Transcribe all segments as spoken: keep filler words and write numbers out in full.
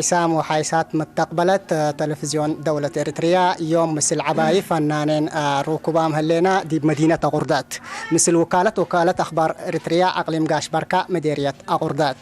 ሳም ወሓይሳት መተቅበለት፣ እ፣ ተለፍዝዮን ደውለት ኤሪትርያ ዮም ምስል ዐባይ ፈናኔን፣ እ፣ ሩኩባም ሀሌና ዲብ መዲነት አቁርዳት። ምስል ውካለት፣ ውካለት አኽባር ኤሪትርያ አቅሊም ጋሽ በርካ መዴርየት አቁርዳት።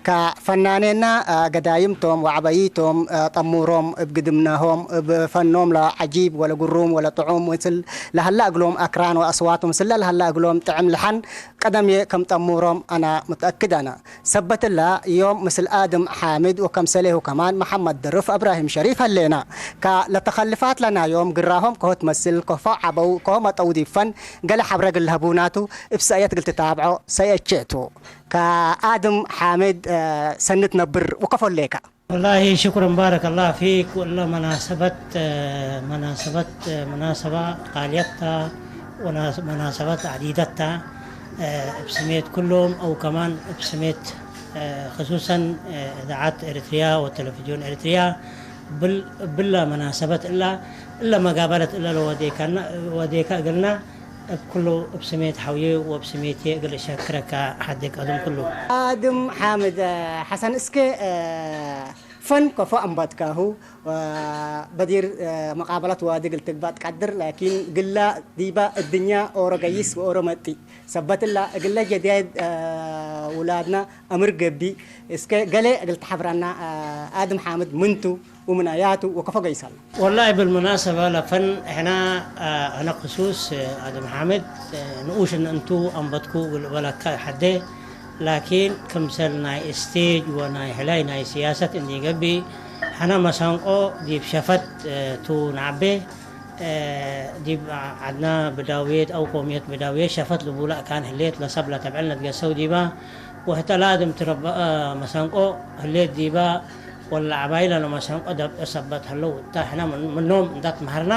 ከፈናኔና፣ እ፣ ገዳይምቶም ወዐባይቶም፣ እ፣ ጠሙሮም እብ ግድምናሆም እብ ፈኖም ለዐጂብ ወለግሩም ወለጥዑም ምስል ለሀላ እግሎም አክራን ወአስዋት ምስለ ለሀላ እግሎም ጥዕም ለሐን ቀደምዬ ከም ጠሙሮም አና ሙተአክድ አነ። ሰበት እላ ዮም ምስል አድም ሓምድ ወከምሰሌሁ ከማን መሐመድ ድርፍ እብራሂም ሸሪፍ ሀሌና። ከለተኸልፋት ለናዮም ግራሆም ከሆ ትመስል፣ ከፎ ዐበው፣ ከሆ መጠው ዲብ ፈን ገሌ ሐብረ እግል ለሀቡናቱ እብ ሰእየት እግል ትታብዖ ሰእየቼቱ። ከአድም ሓምድ፣ እ፣ ሰኒ ትነብር ወከፎ ሌከ። ወላሂ ሽኩረን ባረከላህ ፊክ። ወለ መናሰበት፣ እ፣ መናሰበት፣ እ፣ መናሰባ ቃልየት ተ፣ ወናስ-፣ መናሰበት ዐዲደት ተ፣ እ፣ እብ ስሜት ኩሎም አው ከማን እብ ስሜት፣ እ፣ ክሱሰን፣ እ፣ እዛዐት ኤሪትርያ ወቴሌቪዥን ኤሪትርያ ብል-፣ ብለ መናሰበት እላ፣ እለ መጋበለት እለ ለወዴካና፣ ወዴካ እግልና እብ ኩሉ እብ ስሜት ሐውዬ ወእብ ስሜትዬ እግል እሸክረከ ሐዴ ቀድም ኩሉ። አድም ሓምድ፣ እ፣ ሐሰን እስከ፣ እ፣ ፈን ከፎ አንበትካሁ፣ እ፣ በዲር፣ እ፣ መቃበለት ዋዲ እግል ትግባእ ትቀድር፣ ላኪን ግላ ዲባ እድኛ ኦሮ ገይስ ወኦሮ መጢ። ሰበት እላ እግለ ጀዳይድ፣ እ፣ ውላድና አምር ገቢ፣ እስከ ገሌ እግል ተሐብረና፣ እ፣ አድም ሓምድ ምንቱ? ወምናያቱ ወከፎ ገይሰለ። ወላሂ ብልሙናሰባ ለፈን እሕና፣ አ፣ አነ ክሱስ፣ አ፣ አድም ሓምድ፣ አ፣ ንኡሽ እንቱ አንበትኩ እግል እበለከ ሐዴ፣ ላኪን ክምሰል ናይ ስቴጅ ወናይ ሕላይ ናይ ስያሰት እንዲ ገብእ፣ ሕነ መሰንቆ ዲብ ሸፈት፣ አ፣ ቱ ነዐቤ፣ አ፣ ዲብ ዐድና ብዳውየት አው ቆምየት ብዳውየት ሸፈት ልቡላ ካን ህሌት ለሰብ ለተብዕል ነትገሰው ዲባ፣ ወህተ ላድም ትረበአ መሰንቆ ህሌት ዲባ፣ ወለ ዐባይለ ለመሰንቆ ደብእ ሰበት ሀለው እተ፣ ሕነ ምን-፣ ምኖም እንደ ትመሀርና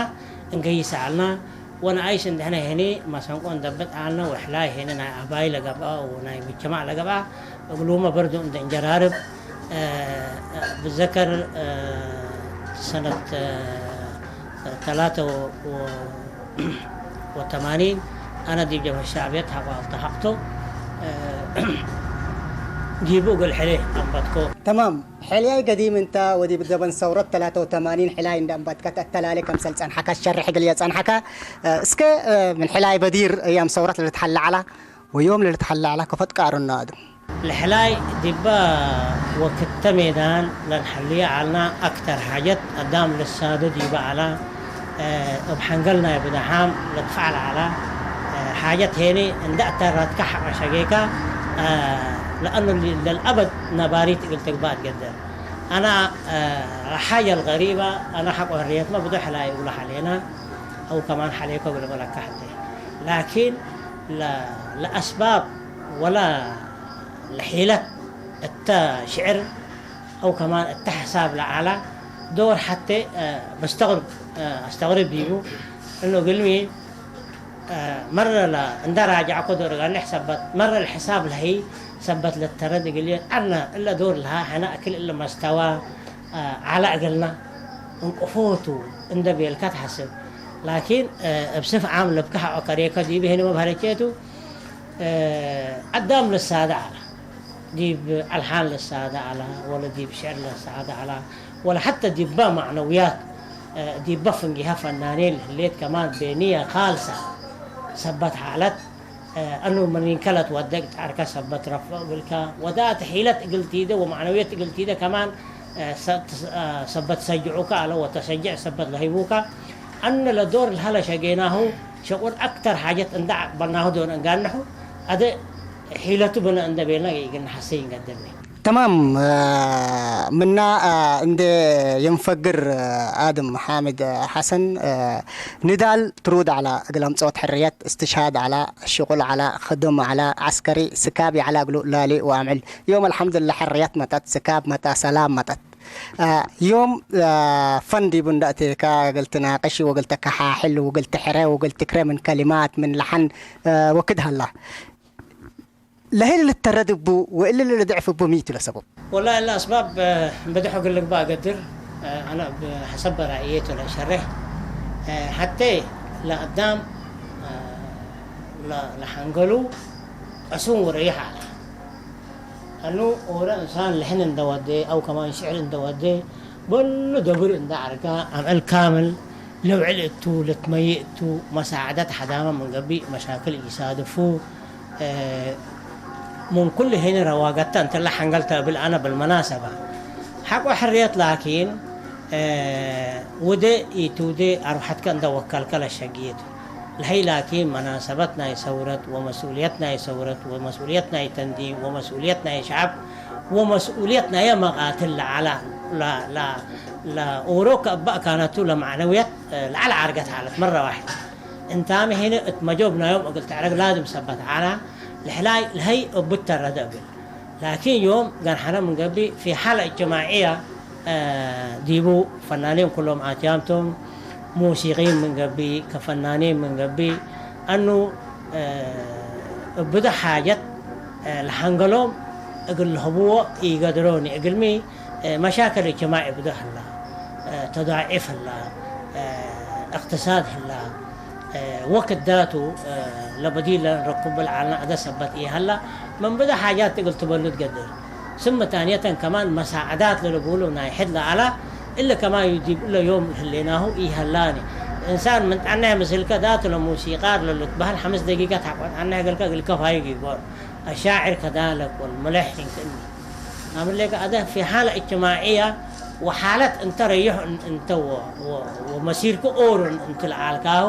እንገይስ ዐልና፣ ወነአይስ እንድሕነ ሄኒ መሰንቆ እንደብጥ ዐልና፣ ወሕላይ ሄኒ ናይ ዐባይለ ገብአ ወናይ ሙጅተማዕ ለገብአ እግሉመ በርዱ እንደ እንጀራርብ፣ እ፣ ብዘከር፣ እ፣ ሰነት፣ እ፣ ተላተ ወ-፣ ወ-፣ ወተማኒን፣ አነ ዲብ ጀብሀት ሸዕብየት ሐቆ አልተሐቅቶ፣ እ፣ ዲቡ እግል ሕሌ አንበትኮ። ተማም። ሕልያይ ገዲም እንተ ወዲብ ዘበን ሰውረት ተላተ ወተማኒን ሕላይ እንደ አንበትከት አተላሌ ከምሰል ጸንሐከ፣ ሸርሕ እግል የጸንሐከ፣ እ፣ እስከ፣ እ፣ ምን ሕላይ በዲር እያም ሰውረት ለልትሐለ ዐላ ወዮም ለልትሐለ ዐላ ከፎ ትቃርኖ አድም። ለሕላይ ዲበ ወክትተ ሜዳን ለንሐልየ ዐልና፣ አክተር ሓጀት አዳም ልሳዶ ዲበ ዐላ፣ እ፣ እብ ሐንገል ናይ ብደሓም ለትፈዐል ዐላ፣ እ፣ ሓጀት ሄኒ እንደ አተራትከ ሐቀ ሸጌከ፣ እ፣ ለአኑ ሊ-፣ ለልአበድ ነባሪት እግል ትግባእ ትገደር። አና፣ እ፣ ሓጀ አልገሪበ፣ አና ሐቆ ሕርየትመ ብዶ ሕላይ እግሉ ሐሌና፣ አው ከማን ሐሌኮ እግል እበለከ ሐቴ። ላኪን ለ-፣ ለአስባብ ወላ ለሒለት እተ ሽዕር አው ከማን እተ ሕሳብ ለዐላ ዶር ሐቴ፣ እ፣ በስተግርብ፣ እ፣ አስተግርብ ዲቡ እኑ እግልሚ፣ እ፣ መረ ለ-፣ እንደ ራጃዕኮ ዶር እጋኔሕ ሰበት መረ ለሕሳብ ለህይ ሰበት ለተረድ እግልዬ አርነ እለ ዶር ለሃ ሕነ እክል እለ መስተዋ፣ እ፣ ዐለ እግልና እንቅፎቱ እንደ ቤልካ ተሐስብ። ላኪን፣ እ፣ እብ ስፍ ዓም ለብከ ሐቆ ከሬከ ዲብ ሄኒ መብሀለቼቱ፣ እ፣ አዳም ልሳደ ዐላ፣ ዲብ አልሓን ልሳደ ዐላ፣ ወለ ዲብ ሽዕር ልሳደ ዐላ፣ ወለ ሐተ ዲበ ማዕነውያት፣ እ፣ ዲበ ፍንጌሀ ፈናኔን ለህሌት ከማን ቤንየ ካልሰ ሰበት ሐለት፣ እ፣ አኑ መኒንከ ለትወደቅ ጣርከ ሰበት ረፍዕ እግልከ፣ ወዳት ሒለት እግል ቲደ ወማዕነውየት እግል ቲደ ከማን፣ እ፣ ሰ-፣ እ፣ ሰበት ሰጅዑከ አለ ወተሰጅዕ ሰበት ለህይቡከ፣ አነ ለዶር ለሀ ለሸጌናሁ ሸቁል አክተር ሓጀት እንደ አቅበልናሁ ዶር እንጋንሑ፣ አደ ሒለቱ ብነ እንደ ቤልና ኢግል ነሐሰይ እንገደልነ። ተማም፣ እ፣ ምና፣ እ፣ እንደ የንፈግር፣ እ፣ አድም ሓምድ፣ እ፣ ሐሰን፣ እ፣ ንዳል ትሩድ ዐላ እግል አምጽኦት ሕርየት፣ እስትሽሃድ ዐላ፣ ሽቁል ዐላ፣ ክድም ዐላ፣ ዐስከሪ፣ ስካብ ይዐላ እግሉ ላሊ ወአምዕል። ዮም አልሐምድልላህ ሕርየት መጠት፣ ስካብ መጠ፣ ሰላም መጠት። እ፣ ዮም፣ እ፣ ፈን ዲቡ እንደ አቴካ እግል ትናቅሽ ወእግል ተከሓሕል ወእግል ትሕረ ወእግል ትክረ ምን ከሊማት ምን ለሐን፣ እ፣ ወክድ ሀላ። ለህል ልተረድ እቡ ወእሊ ልድዕፍ እቡ ሚ ቱ ለሰበብ? ወላሂ እለ አስባብ፣ እ፣ ብድሖ እግል ልግባእ እገድር፣ እ፣ አነ እብ ሐሰብ በራእየቱ ለእሸሬሕ፣ እ፣ ሐቴ ለአዳም፣ እ፣ ለ-፣ ለሐንገሉ ቀሱን ወረይሕ ዐለ። እኑ ኦረ እንሳን ልሕን እንደወዴ፣ አው ከማን ሽዕር እንደወዴ፣ በሉ ደብር እንደ ዐርጋ፣ አምዕል ካምል፣ ለውዕል እቱ፣ ለትመይ እቱ፣ መሳዕደት ሐዳመ ምን ገብእ መሻክል ኢሳድፉ፣ እ፣ ምን ኩሉ ሄነ ረዋገተ እንተ ለሐንገልተ እብል አነ ብልመናሰባ። ሐቆ ሕርየት ላኪን፣ እ፣ ውዴ ኢትውዴ አርወሐትከ እንደ ወከልከ ለሸግየቱ። ለሀይ ላኪን መናሰበት ናይ ሰውረት ወመስኡልየት ናይ ሰውረት ወመስኡልየት ናይ ተንዲም ወመስኡልየት ናይ ሸዐብ ወመስኡልየት ናየ መቃትል ለዐላ ለ-፣ ለ-፣ ለኦሮ ከእበ አካነቱ ለመዕነውየት ለዐል ዐርገት ዐለት መረ ዋሕድ። እንታመ ሄነ እት መጆብናዮም እግል ተዕረግ ላዝም ሰበት ዐላ። ለሕላይ ለሀይ እቡ ተረደ እብል። ላኪን ዮም ገንሐነ ምን ገብእ ፊ ሓለ እጅትማዕየ እ፣ ዲቡ ፈናኒን ኩሎም አትያምቶም፣ ሙሲቂን ምን ገብእ፣ ከፈናኒን ምን ገብእ፣ አኑ፣ እ፣ እብደ ሓጀት፣ እ፣ ለሐንገሎም እግል ለህብዎ ኢገድሮኒ፣ እግልሚ፣ እ፣ መሻክል እጅትማዒ እብደ ህላ፣ እ፣ ተዳዒፍ ህላ፣ እ፣ እቅትሳድ ህላ፣ እ፣ ወክድ ዳቱ፣ እ፣ ለበዲል ለንረኩብ ለዐልና አደ ሰበት ኢሀላ፣ ምን ብደ ሓጃት እግል ትበሉ ትገድር። ስም ታንየተን ከማን መሳዕዳት ለልቡሉ ናይ ሕድ ለዐላ፣ እለ ከማዩ ዲብ እለ ዮም ህሌናሁ ኢሀላኒ። እንሳን ምን ጠነህ ምስልከ ዳቱ ለሙሲቃር ለልትበህል ሐምስ ደቂቀት ሐቆ ጠነህ እግልከ እግልከ ፋይግ ኢጎር። አሻዕር ከዳለክ ወልሙለሒን ክእኒ። አምሌከ አደ ፊ ሓለ እጅትማዕየ ወሓለት እንተ ረዩሕ እን-፣ እንተ ወ-፣ ወ-፣ ወመሲርኩ ኦሮ እን-፣ እንት ለዐልካሁ፣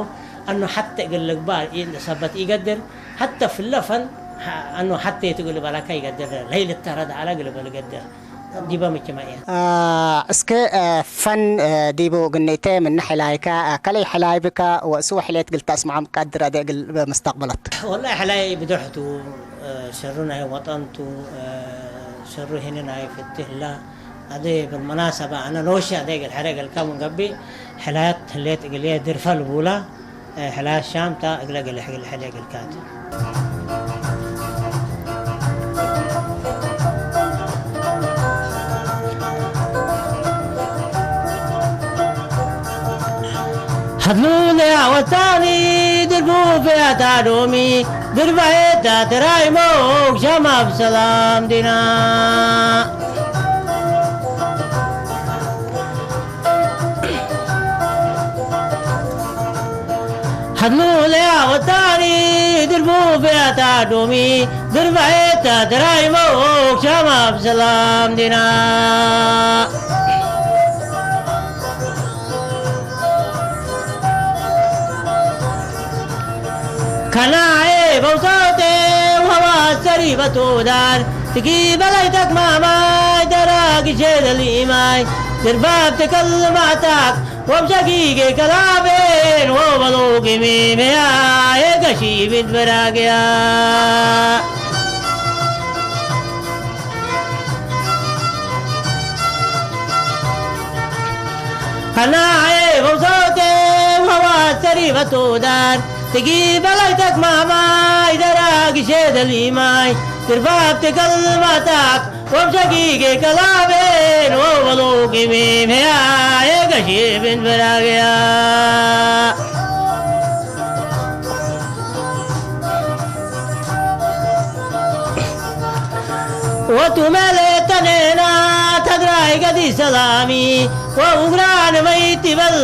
አኑ ሐቴ እግል ልግባእ ኢ-፣ ሰበት ኢገድር፣ ሐቴ ፍለ ፈን፣ ሐ-፣ አኑ ሐቴ እግል በለከ ኢገድር፣ ለይልተረድ ዐለ እግል በል ገድር፣ ዲበ ምጅተመዕየት። አ፣ እስከ፣ አ፣ ፈን፣ አ፣ ዲቡ ግንይቴ ምን ሕላይከ፣ አ፣ ከለይ ሕላይ ብከ ወእሱ ሕሌት እግል ተስመዖም ቀድር አደ እግል መስተቅበለት። ወላሂ ሕላይ ብዶሕቱ፣ አ፣ ሸሩ ናይ ወጠንቱ፣ አ፣ ሸሩ ሂኒ ናይ ፍትህላ፣ አደ ብልመናሰባ አነ ኖሼ አደ እግል ሐሬ እግልከ ምን ገብእ፣ ሕላየት ህሌት እግልዬ ድርፈ ልቡላ፣ እ፣ ሕላየት ሻምታ እግለ እግል ሕግል ሐሬ እግልካት። ሐድሉ ለያወታኒ ድርቡ ፊያታ ዶሚ፣ ድርባዬታ ተራይሞ ሸማብ ሰላም ዲና። ሐድሉ ለያወታኒ ድርቡ ፊያታ ዶሚ፣ ድርባዬታ ተራይሞ ሸማብ ሰላም ዲና። ከናዔ በውሳውቴ ወሐዋስ ሰሪበቱ ዳር፣ ትጊ በላይ ተክማማይ ደራግ ሼደል ኢማይ፣ ድርባብ ትከልማታክ ወብሸጊጌ ከላቤን ወበሎ ግሚሜያ የገሺ ቢት በራግያ። ከናዔ በውሳውቴ ወሐዋስ ሰሪበቱ ዳር፣ ትጊ በላይ ተክማማይ ደራግ ሼደል ኢማይ፣ ድርባብ ትከልማታክ ወብሸጊጌ ከላቤን ወበሎ ግሚሜያ የገሺ ቢት በራግያ። ወቱመ ለተኔና ተግራይ ገዲ ሰላሚ ወኡግራን መይትበል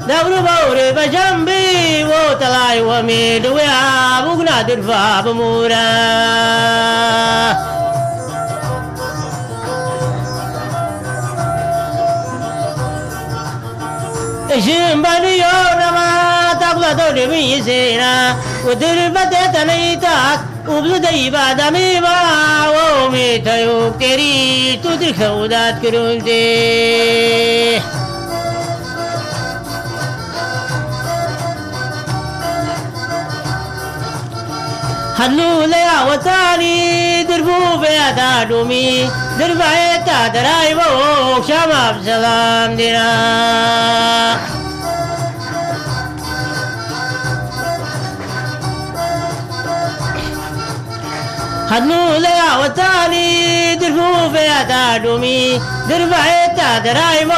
ደብሩ በውሬ በሸምቢ ወተላይ ወሚድ ወያ ቡግና ድርፋ በሙራ። እሽም በንዮ ነማ ታቁላቶ ደብይ ሴና ወድርበተ ተነይታት ውብዙ ደይባ ዳሚባ ወሚተዩክ ቴሪቱ ትርከውዳት ክሩንቴ። ሀሉ ለያ ወታኒ ድርቡ በያታ ዱሚ ድርባየታ ተራይቦ ሻማብ ሰላም ዲና። ሀሉ ለያ ወታኒ ድርቡ በያታ ዱሚ ድርባየታ ተራይቦ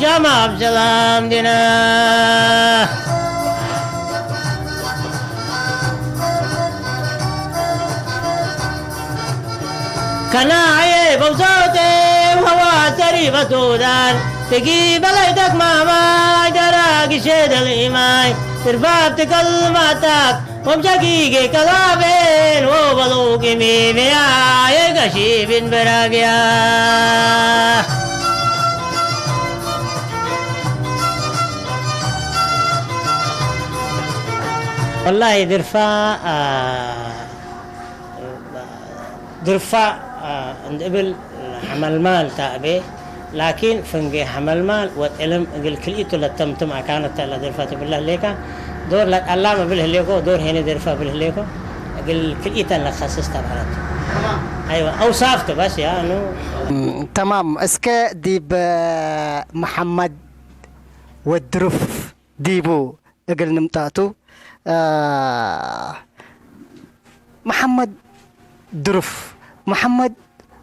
ሻማብ ሰላም ዲና። ከናየ በብሶቴ ወሀዋ ሰሪ በቶዳን፣ ትጊ በላይ ደክማማይ፣ ደራጊ ሸደል ኢማይ፣ ትርፋብት ከልማታክ፣ ወምሸጊጌ ከላቤን፣ ወበሎ ቂሚሜያ፣ የገሺቢን በራጊያ። ወላሂ ድርፋ፣ አ፣ ድርፋ፣ አ፣ እንድብል ሐመልማል ታእቤ፣ ላኪን ፍንጌ ሐመልማል ወጥልም እግል ክልኢቱ ለተምትም አካነት ተለ ድርፋ ትብለህ ሌካ፣ ዶር ለጠላም እብል ህሌኮ፣ ዶር ሄነ ድርፋ እብል ህሌኮ፣ እግል ክልኢተን ለኸስስ ተባለት። አይዋ፣ አውሳፍት በስ ያኑ። ተማም። እስከ ዲብ መሐመድ ወድሩፍ ዲቡ እግል ንምጣቱ፣ አ፣ መሐመድ ድሩፍ፣ መሐመድ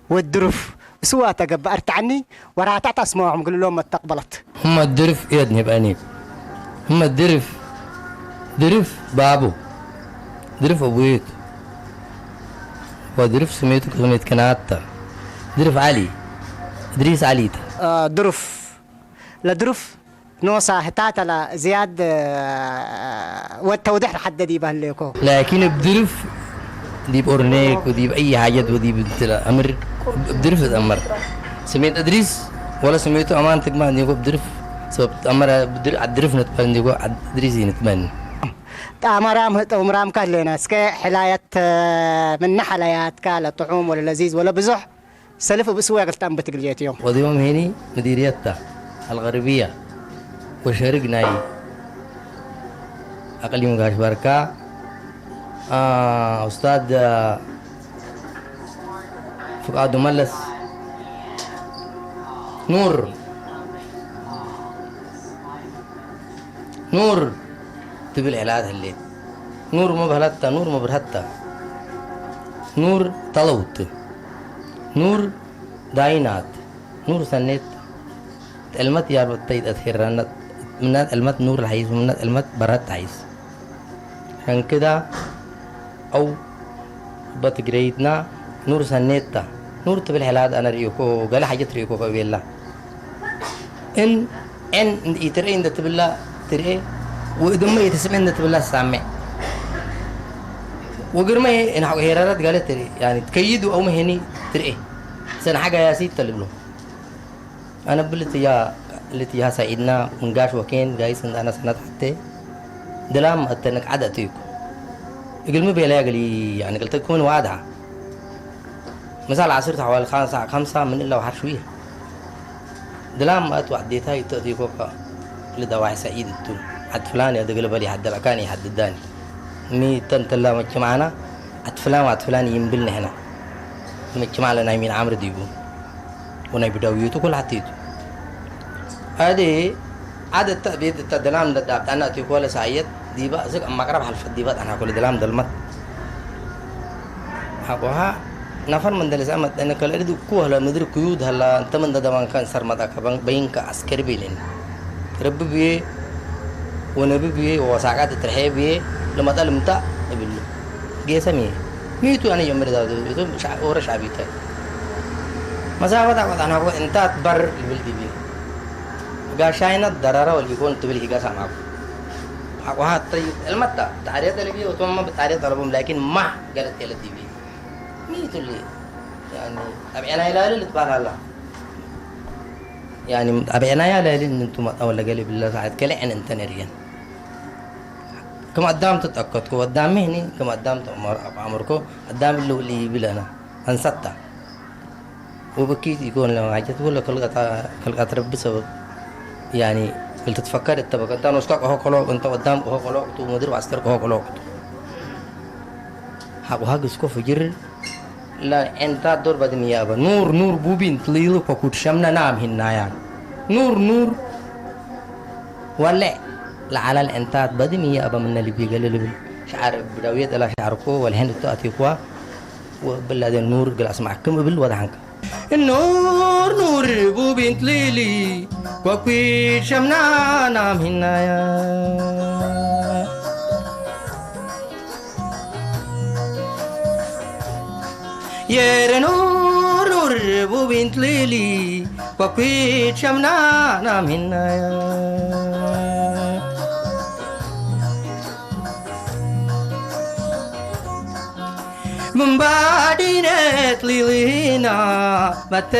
ወድሩፍ፣ እስዋ ተገበ እርትዐኒ፣ ወራታዕት አስመዖም ግልሎም መተቅበለት። ህመ ድሩፍ እየድኒ በኒ። ህመ ድሩፍ፣ ድሩፍ ባቡ። ድሩፍ አቡዩት። ወድሩፍ ስሜቱ ከስሜት ከናታ። ድሩፍ ዐሊ። እድሪስ ዐሊታ። አ፣ ድሩፍ። ለድሩፍ ኖሳ ህታተ ለዝያድ ወድ ተውድሕ ለሐደድ ይበህሌኮ። ላኪን እብ ድርፍ ዲብ ኦርኔክ ወዲብ አይ ሐጀት ወዲብ እንት ለአምር እብ ድርፍ እትአመር። ስሜት እድሪስ ወለ ስሜቱ አማን ትግማ እንዲኮ እብ ድርፍ ሰበብ እትአመር እብ ድር-፣ ዐድ ድርፍ ንትበል እንዲኮ ዐድ እድሪስ ንትበል። ጣመራም ህጠው ምራምካ ህሌና እስከ ሕላየት ምነ ሐለያትካ ለጥዑም ወለ ለዚዝ ወለ ብዙሕ ሰልፍ እብ እስወ እግል ተአንብት እግል ጀትዮም። ወዲዮም ሄኒ ምዲርየት ተ አልገርብያ ወሸርግ ናይ አቅሊም ጋሽ በርካ፣ አ፣ ኡስታዝ፣ አ፣ ፍቃዱ መለስ፣ ኑር፣ ኑር ትብል ሄላት ህሌት። ኑር መብህለታ፣ ኑር መብርሀታ፣ ኑር ተለውት፣ ኑር ዳይናት፣ ኑር ሰኔት፣ ጠልመት ያርበተይ ተትሄራነት፣ ምና ጠልመት ኑር ለሐይስ፣ ምና ጠልመት በርሀት ተሐይስ። ሸንክዳ አው በትግረይትና ኑር ሰኔታ፣ ኑር ትብል ሄላት አነ ርእዮኮ፣ ገሌ ሐጀት ርእዮኮ ከእቤላ። እን ዔን ኢትርኤ እንደ ትብላ ትርኤ፣ ወእድመ ኢትስሜ እንደ ትብላ ትሳሜ። ወግርመ እን ሐቆ ሄራራት ጋለ ትርኤ፣ ያኒ ትከይዱ አውመ ሄኒ ትርኤ። ሰን ሐጋ ያሲት ተልብሎ። አነ ብልትያ፣ ልትያ ሳኢድና ምን ጋሽ ወኬን ጋይስ እንደ አነ ሰነት ሐቴ ድላም አተንክ ዐድ አትይኩ። እግልሚ ቤለያ እግሊ፣ ያኒ፣ ቅልትኩምን ዋድሐ። ምሳል ዐስር ተሐዋል ኻን ሳዕ ከምሳ ምን እለ ወሐር ሽውየ። ድላም አት ወዐዴታ ይተእትይኮ ከ ልደዋሒ ሳኢድ እቱ። ዐድ ፍላን ያደግል በሊ ሐደል አካን ይሐድዳኒ። ሚ ተንተላ መችማዕና ዐድ ፍላን ወዐድ ፍላን ይንብል ንሕና። መችማዕ ለናይ ሚን ዐምር ዲቡ። ወናይ ብዳውየቱ ኩል ሐቴቱ። አዴ ዐድ እተ ቤት እተ ድላም እንደ ዳብጣና እቴኮ ለሳየት ዲባ እዝቅ አማቅረብ ሐልፈት ዲባ ጠና ኩል ድላም ደልመት። ሐቆሃ ነፈር ምን ደልሰ መጠነ ከለ እርድ እኩ ሀላ ምድር ክዩድ ሀላ እንተ ምን ደደማንካ እንሰር መጣካ በን-፣ በይንካ ዐስከሪ ቤሌን። ረቢ ብዬ ወነቢ ብዬ ወወሳቃት እትርሐየ ብዬ ለመጠ ልምጣ እብሉ። ጌሰ ሚ፣ ሚቱ አነ ጀምር ዛቱ፣ ቱ ሻ-፣ ወረ ሻቢተ። መሳፈት አቆጣናኮ እንታት በር ልብል ዲቢ። ጋሻይነት ደራራ ወሊኮን ትብል ሂጋ ሳማኩ። አቆሃ ተይ፣ እልመታ፣ ታሪያ ተለቢ፣ ወቶማ በታሪያ ተለቦም፣ ላኪን ማ ገለት የለ ዲቢ። ሚቱ ሊ፣ ያኒ፣ አብዔና ይላል ልትባል አላ። ያኒ፣ አብዔና ያለ ልንቱ መጣ ወለ ገሌ ብለ ሳዓት ከለ ዐን እንተ ነርየን። ክም አዳም ተጠቀጥኩ፣ ወዳም ምህኒ ክም አዳም ተአምር-፣ አምርኮ፣ አዳም እሉ እሊ ይብል አነ፣ አንሰታ። ወበኪት ይኮን ለማጀት ወለ ከልቀታ-፣ ከልቀት ረቢ ሰበብ፣ ያኒ፣ ክልትትፈከር እተ በከ፣ እንተ ኖስካ ቆሆ ከሎቅ፣ እንተ ወዳም ቆሆ ከሎቅ፣ ቱ ምድር ወአስተር ቆሆ ከሎቅ። ሐቆ ሀግ እስኮ ፍጅር፣ ለዐንታት ዶር በድም ያበ። ኑር፣ ኑር ቡቢን ትሊሉ ኮኩድ ሸምነ ናም ሂናያን። ኑር፣ ኑር ወለ ለዓላል ዐንታት በድም ያበ ምነ ልቢ ገሌ ልብል ሸዓር ብዳውየት እላ ሸዓርኮ ወለሐን እቱ አቴኳ ወብላደ ኑር እግል አስማዕክም እብል ወደሐንከ። ኑር፣ ኑር ቡቢን ትሊሊ ኮኩድ ሸምነ ናም ሂናያ። የረኖ ቡቢን ትሊሊ፣ ኮኩይት ሸምናና ሚናያ። ምን ባዲነ ትሊሊና፣ ባተ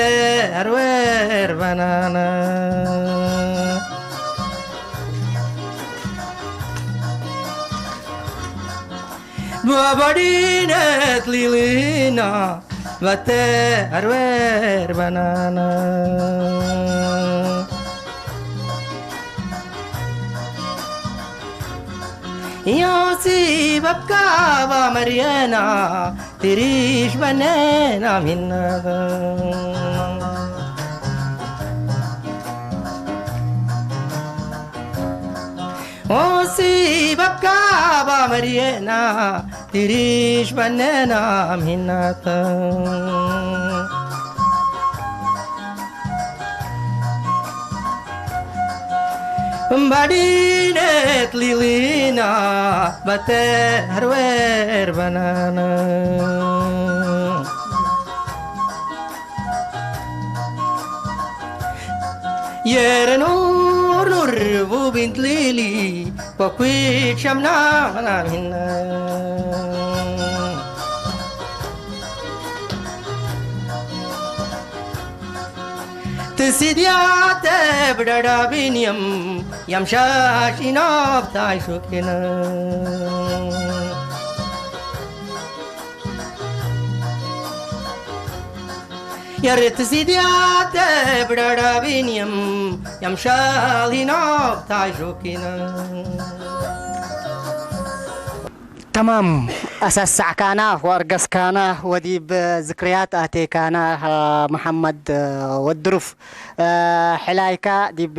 ሀርዌር ባናና። ምን ባዲነ ትሊሊና፣ ባተ ሀርዌር ባናና። ዮሲ ባብካ ባመርየና፣ ትሪሽ በነና ሚናታ። ዮሲ ባብካ ባመርየና፣ ትሪሽ በነና ሚናታ። ምን ባዲነ ትሊሊና፣ ባተ ሀርዌር ባናና። የረ ኑር ኑር ቡቢን ትሊሊ፣ ኮኩይት ሸምናና ሚና። ትሲድያተ ብዳዳ ቢንየም፣ ያምሻሽ ኢኖብ ታይሹኪና። የርት ሲድያተ ብዳዳ ቢንየም፣ ያምሻል ኢኖብ ታይሹኪና። ተማም፣ አሳሳዕካና ወአርገስካና ወዲብ ዝክርያት አቴካና፣ መሐመድ ወድሩፍ። ሕላይካ ዲብ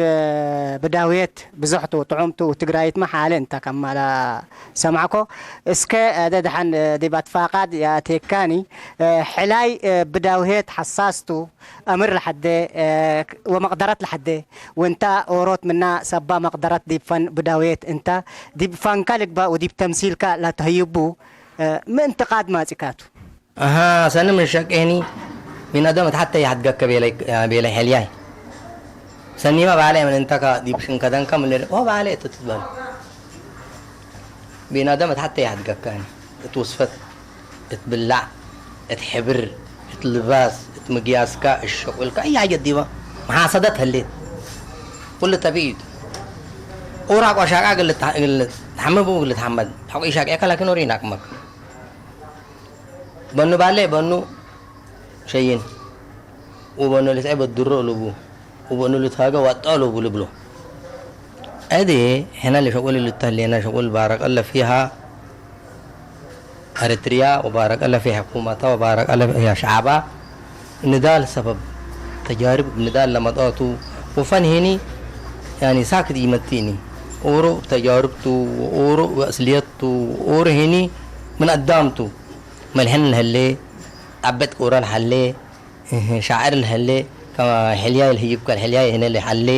ብዳውየት ብዙሕቱ ጥዑምቱ ትግራይትማ ሓለ እንተ ከማላ ሰማዕኮ። እስከ ደድሓን ዲብ ኣትፋቃድ ያቴካኒ፣ ሕላይ ብዳውየት ሓሳስቱ፣ ኣምር ለሐደ ወመቅደረት ለሐደ፣ ወንታ ኦሮት ምና ሰባ መቅደረት ዲብ ፈን ብዳውየት እንተ ዲብ ፈንካ ልግባእ ወዲብ ተምሲልካ ለተህይቡ፣ ምን እንትቃድ ማጺካቱ? ኣሃ፣ ሰኒ ምን ሸቄኒ፣ ቢን ኣደም እት ሐቴ ይሐድገከ ቤለይ፣ ቤለይ ሐልያይ። ሰኒማ ባሌ ምን እንተካ ዲብ ሽንከደንከ ምን ኦ ባሌ እት ትትበል። ቢን ኣደም እት ሐቴ ይሐድገከኒ። እት ውስፈት፣ እት ብላዕ፣ እት ሕብር፣ እት ልባስ፣ እት ምግያስካ፣ እት ሸቁልካ፣ ኣይ ሐጀት ዲባ መሓሰደት ህሌት። ኩሉ ጠቢዒቱ። ቁራቅ ወሻቃ እግል ልትሐ-፣ እግል ልትሐመ ብኡ እግል ልትሐመድ። ሐቆ ኢሻቅየከ ላኪን ኦሮ ኢናቅመክ። በኑ ባሌ በኑ ሸይን፣ ወበኑ ልትዔ በድሮ ልቡ፣ ወበኑ ልትሃገ ዋጦ ልቡ ልብሎ። እዲ ሕነ ለሸቁል ልተህሌነ ሸቁል ባረቀለ ፊሃ ኤረትርያ ወባረቀለ ፊ ሕኩመታ ወባረቀለ ፊ ሸዓባ። ንዳል ሰበብ ተጃርብ ንዳል ለመጣቱ ወፈን ሄኒ ያኒ ሳክት ይመቲኒ። ኦሮ ተጃርብቱ ወኦሮ ወእስልየቱ ወኦሮ ሄኒ ምን አዳምቱ። መልሕን ለሀሌ፣ ጣበጥ ቁራ ለሀሌ፣ እህ፣ ሻዕር ለሀሌ፣ ከማ ሕልያይ ለህይብ ከል ሕልያይ ህነ ለሀሌ፣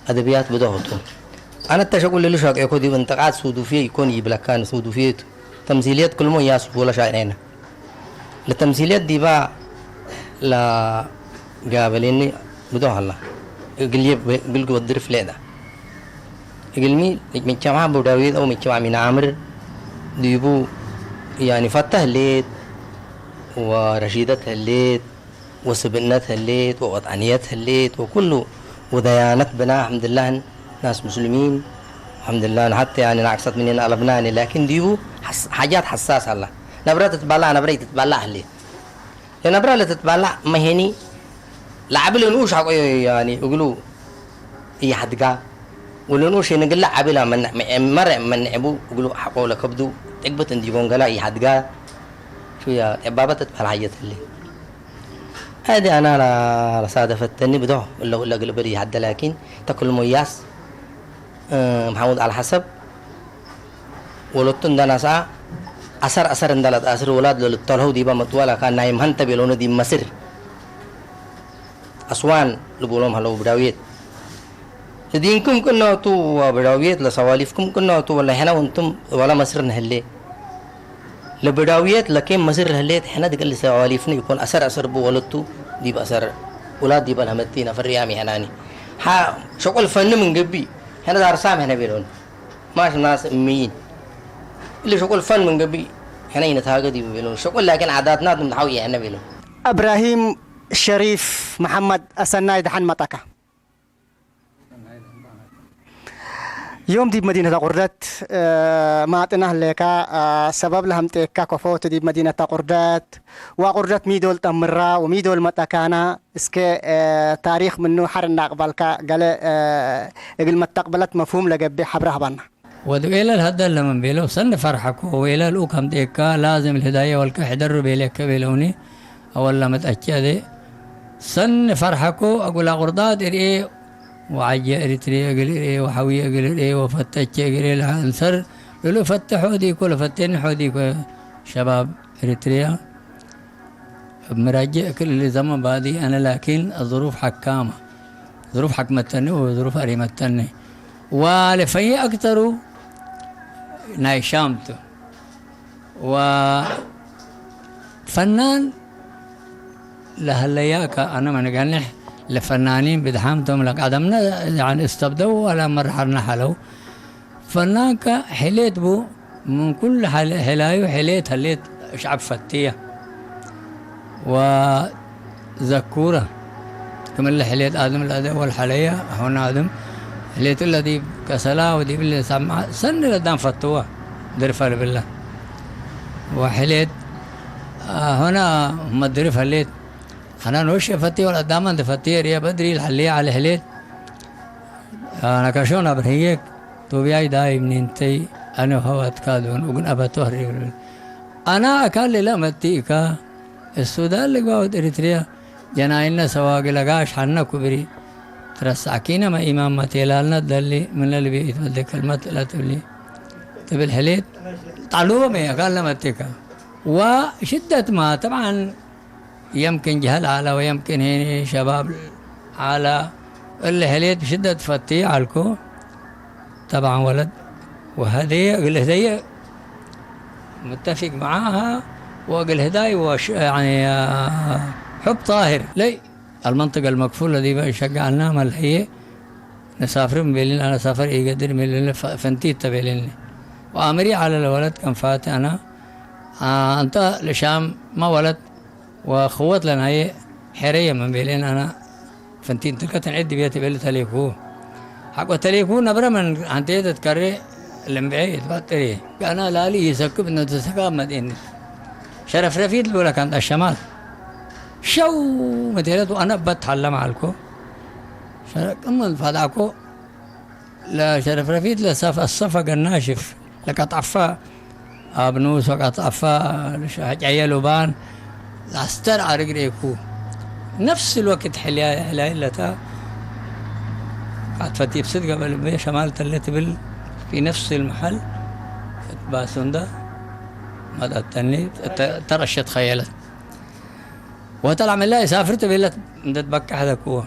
አደብያት ብደሆቱ። አነ ተሸቁል ልልሻቄኮ ዲብ እንጥቃድ ሱዱፍየ ኢኮን ይብለካን፣ ሱዱፍየቱ። ተምሲልየት ክልሞ ያሱ ወላ ሻዕሬነ። ለተምሲልየት ዲባ ለጋበሌኒ ብደሆ ሀላ። እግልየ፣ እግልግ ወድርፍ ሌዳ። እግልሚ ምጅተማዕ ብዳውየት አው ምጅተማዕ ሚን ዓምር ዲቡ ያኒ ፈታ ህሌት ወረሺደት ህሌት ወስብእነት ህሌት ወወጥዕንየት ህሌት ወኩሉ ወደያነት ብና አልሐምድላህ ናስ ሙስልሚን አልሐምድላህ ሐታ ያኒ ናቅሰት ምኒን አለብናኒ ላኪን ዲቡ ሐስ-፣ ሓጃት ሐሳስ አላ። ነብረ ትትባላዕ ነብረ ኢትትባላዕ ህሌት። ለነብረ ለትትባላዕ መሄኒ ለዐቢ ለንኡሽ ሐቆ ያኒ እግሉ ኢሐድጋ ወለንኡሽ ንግለ ዐቢ ለመንዕ መ-፣ መረ መንዕቡ እግሉ ሐቆ ለከብዱ ጥግብት እንዲጎንገላ ኢሐድጋ ሹያ ጠባበት ትትባል ሓጀት ህሌ። አዲ አና ለ-፣ ለሳደፈተኒ ብዶ እለ ለግልብል ኢሐደ ላኪን ተክል ሞያስ እ፣ መሐሙድ አልሐሰብ ወለቱ እንደ ናስአ አሰር አሰር እንደ ለትአስር ወላድ ለልተልሀው ዲባ መጥዋ ለካ ናይ መሀንተ ቤሎነ ዲብ መስር አስዋን ልቡሎም ሀለው ብዳውየት። ለዲንኩም ቅናቱ ወብዳውየት ለሰዋሊፍኩም ቅናቱ ወላ ሕነ ወንቱም ወላ መስር ነህሌ። ለብዳውየት ለኬም መስር ለህሌት ሕነ ድቅል ሰዋሊፍነ ኢኮን አሰር አሰር ቡ ወለቱ ዲብ አሰር ውላድ ዲበ ለሀመቲ ነፈር ያም ይሀናኒ። ሐ ሸቁል ፈን ምን ገብኢ፣ ሕነ ዳርሳም ሕነ ቤሎን። ማሽ ናስ እምይን። እሊ ሸቁል ፈን ምን ገብኢ፣ ሕነ ኢነትሃገ ዲብ ቤሎን። ሸቁል ላኪን ዓዳትና ምን ሐው ይሀነ ቤሎን። እብራሂም ሸሪፍ መሐመድ፣ አሰናይ ደሐን መጣካ። ዮም ዲብ መዲነት አቁርደት፣ እ፣ ማጥና ህሌካ፣ እ፣ ሰበብ ለሀምጤካ ከፎት ዲብ መዲነት አቁርደት፣ ወአቁርደት ሚ ዶል ጠምራ ወሚ ዶል መጠካና፣ እስከ፣ እ፣ ታሪክ ምኑ ሐር እናቅበልካ፣ ገለ፣ እ፣ እግል መተቅበለት መፍሁም ለገብእ ሐብረ ሀባና። ወድ ዌለል ሀደለ ምን ቤለው ሰኒ ፈርሐኮ፣ ዌለል ኡክ ሀምጤካ ላዝም ልህዳየ ወልከ ሕደሩ ቤሌከ ቤለውኒ። አወል ለመጠቼ አዜ ሰኒ ፈርሐኮ፣ አጉል አቁርዳት እርኤ፣ ወዐጀ ኤሪትርየ እግል እርኤ፣ ወሐውየ እግል እርኤ፣ ወፈተቼ እግል እርኤ፣ ለሐንሰር እሉ ፈቴ ሖዲኮ፣ ለፈቴኒ ሖዲኮ ሸባብ ኤሪትርያ። እብ ምራጀ እክል እሊ ዘመን ባዲ አነ ላኪን አዝሩፍ ሐካመ፣ ዝሩፍ ሐክመተኒ ወዝሩፍ አሪመተኒ። ወለፈዬ አክተሩ ናይ ሻምቱ። ወፈናን ለሀለያከ አነ መንገንሕ ለፈናኒን ብድሓምቶም ለቀደምነ፣ ያኒ፣ እስተብደው ወላ መርሐርነ ሐለው። ፈናንከ ሕሌት ቡ፣ ምን ኩሉ ሐል-፣ ሕላዩ ሕሌት ሀሌት ሸዐብ ፈትየ። ወዘኩረ ክምለ ሕሌት አድም ለአደ ወልሐለየ ሆነ አድም ሕሌት ለዲብ ከሰላ ወዲብ ለሰምዐ ሰኒ ለዳም ፈትወ ድርፈ ልብለ። ወሕሌት ሆነ መድርፍ ሀሌት ሐናን ወሸ ፈትየ ወለአዳመ እንደ ፈትየ ርየ በድሪ ለሐልየ ዐለ ሕሌት። አነ ከሾን አብርህዬክ ቶብያይ ዳይም ኒንተይ አነ ሀዋት ካዶን ኡግን አበቶ ህሪብል። አና አካል ሌላ መቲ እካ እሱዳን ልግባ ወድ ኤሪትሪያ ጀናይነ ሰዋግ ለጋሽ ሐነ ኩብሪ ትረሳኪነ መኢማመት የላልነ ደሊ ምን ለልቤ ኢትበደ ከልመት ለትብሊ ትብል ሕሌት ጣሉበ መ አካል ለመቲ እካ ወሽደት ማ ጠብዓን يمكن جهل على ويمكن هني شباب على اللي حليت بشدة فتي عالكو. طبعًا ولد وهدي أقول هدي متفق معاها وأقول هداي وش يعني آه، حب طاهر لي المنطقة المقفولة دي بقى شجعنا ما اللي هي نسافر مبيلين أنا سافر يقدر مبيلين ف- فنتيت تبيلين وأمري على الولد كان فاتي أنا آه أنت لشام ما ولد وخوت لنا هي حرية من بيلين أنا فنتين تلك تنعد بيت بيل تليكو. حق تليكو نبرة من أنت تذكري لمبعي تبطري. أنا لالي يسكب إنه تسكب مدينة. شرف رفيد لولا كانت الشمال. شو متيرت وأنا بتعلم عالكو. شرف كم من فداكو. ለሸረፍረፊት ለሰፍ አሰፈገ ናሽፍ ለቀጣፋ አብኑስ ወቀጣፋ ሸጨየ ሉባን ለአስተር አርግሬኩ ነፍስ الوقت ሕልያ ሕላይ ለታ ቃት ፈቲብ ስድ ገበል ቤ ሸማል ተለ ትብል في نفس المحل ባሱንዳ መጣተኒ ተረሸት ኸየለት ወተላ ምላ ይሳፍር ትቤለት እንደ ትበቃሕ ለኩወ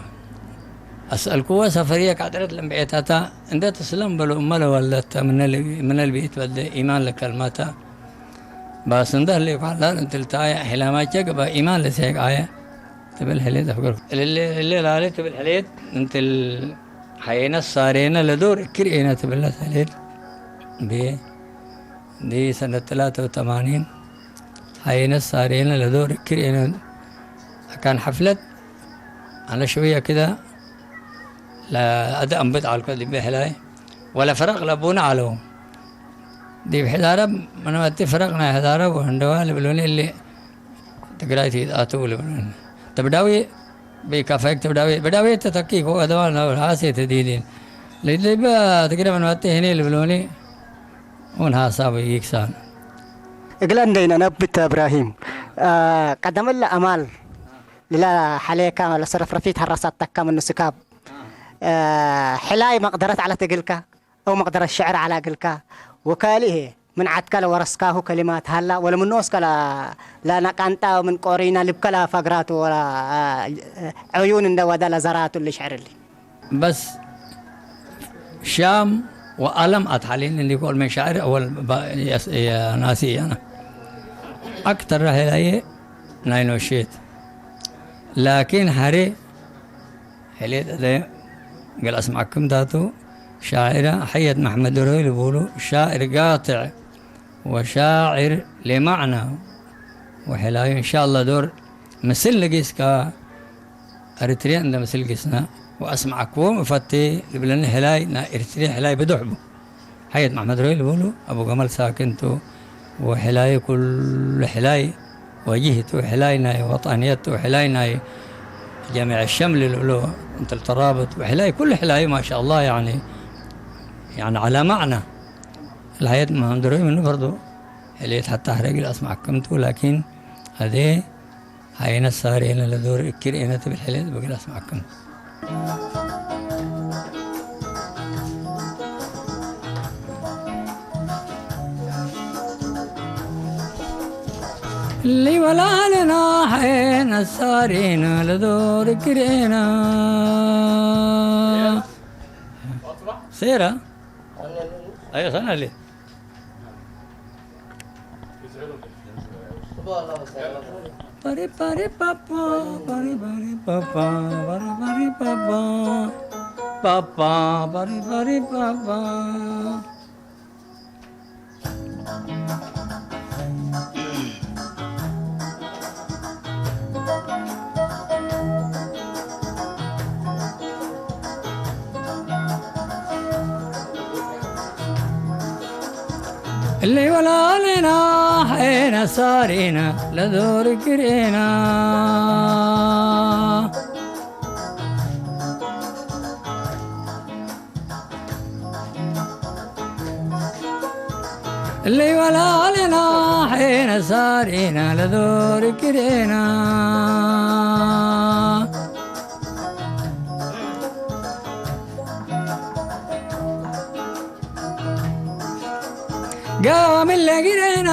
أسألكوا سفرية كعدرت لم بيتاتا عند تسلم بلو أمال ولدت من ال- من البيت ود إيمان لكلماتا. بس عنده اللي قال لا أنت التايا حلامات جاك با إيمان لسيك آية. تبل حليت أفكر اللي اللي لا لي تبل حليت أنت ال- حينا السارينا لدور كرينا تبل حليت بي دي سنة ثلاثة وثمانين. حينا السارينا لدور كرينا كان حفلة على شوية كده ለአደ አንብጥ አልኮ ዲብ ሕላይ ወለ ፈረቅ ለቡነ አለው። ዲብ ሕዳረ መነመቲ ፈረቅ ናይ ሕዳረ ወህንደዋ ልብሉኒ እሊ ትግራይ ትይጣቱ ልብሉኒ። ተብዳዊ ቤካፋይክ ተብዳዊ በዳዊ ተተኪ ኮ አደዋ ነው ሐሴ ተዲዲን ለዲበ ትግረ መነመቲ ህኒ ልብሉኒ ውን ሐሳብ ይክሳን እግለ እንደይነ ነብት እብራሂም ቀደመለ አማል ለሐሌካ ለሰረፍረፊት ሐራሳት ተካ ምኑ ስካብ ሕላይ መቅደረት ዐለት እግልካ አው መቅደረት ሽዕር ዐላ እግልካ ወካልእ ምን ዐድካ ለወረስካሁ ከሊማት ሀላ ወለምኖስከ ለነቃንጣ ምን ቆሪና ልብከ ለፈግራቱ ወለ ዑዩን እንደ ወደ ለዘራቱ እሊ ሽዕር እሊ። በስ ሻም ወአለም አትሐሌን እንዲ ኮል ምን ሻዕር አወል ናሲ አና አክተር ራሄላዬ ናይ ኖሼት ላኪን ሐሬ ሄሌት እደ ገልአስ መሐክምታቱ ሻዕረ ሐየት መሐመድ ሮይል ቡሉ ሻዕር ቃጥዕ ወሻዕር ለማዕና ወሕላዩ እንሻአላህ ዶር ምስል ንጊስ ከ ኤሪትሪያ እንደ ምስል ጊስና ወአስማዕክዎም እፈቴ ልብለኒ ሕላይ ናይ ኤሪትሪያ ሕላይ ብዱሕ ቡ። ሐየት መሐመድ ሮይል ቡሉ አቡ ገመል ሳክንቱ ወሕላዩ ኩሉ ሕላይ ወጅህቱ ሕላይ ናይ ወጠንየቱ ሕላይ ናይ ጀሚዕ ሸምል ልብሎ እንተ ልተራብጥ ወሕላይ ኩሉ ሕላዩ ማሻአላህ ያኒ ያኒ ዐላ ማዕና። ለሐየት መሐመድ ሮይል ምኑ በርዱ ሄሌት ሐታ ሐሬ ገልአስ መሐክምቱ ላኪን አዜ ሀይነ ሳሬነ ለዶር እክርኤነ ትብል ሄሌት በገልአስ መሐክም። እሊ ወላልና ሀይነ ሳሬነ ለዶር እክርኤነ። ሴራ። አዮ ሰናሌ። Pari pari papa, pari pari papa, pari pari papa, papa, pari pari papa. እሊ ወላልና ሐይነ ሳሬነ ለዶር እክርኤነ። እሊ ወላልና ሐይነ ሳሬነ ለዶር እክርኤነ። ጋምለ ግሬና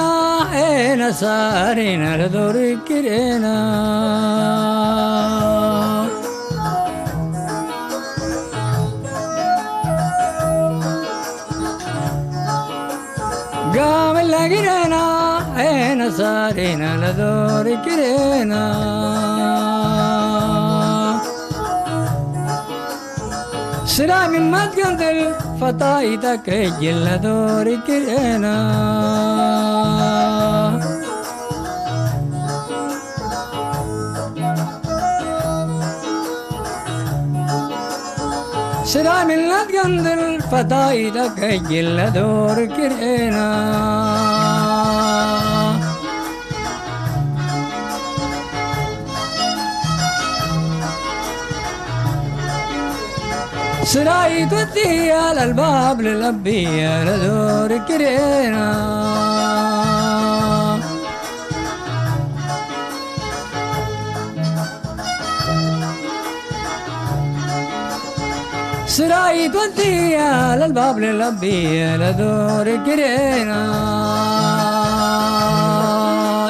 ሐይነ ሳሬነ ለዶር እክርኤነ። ጋምለ ግሬና ሐይነ ሳሬነ ለዶር እክርኤነ። ስራ ምን ማትገንድል ፈታይታ ከጅል ለዶር እክርኤነ። ስራ ምን ላትገንድል ፈታይታ ከጅል ለዶር እክርኤነ። ስራይት ወድያ ለልባብ ለለብያ ለዶር እክርኤነ። ስራይት ወድያ ለልባብ ለለብያ ለዶር እክርኤነ።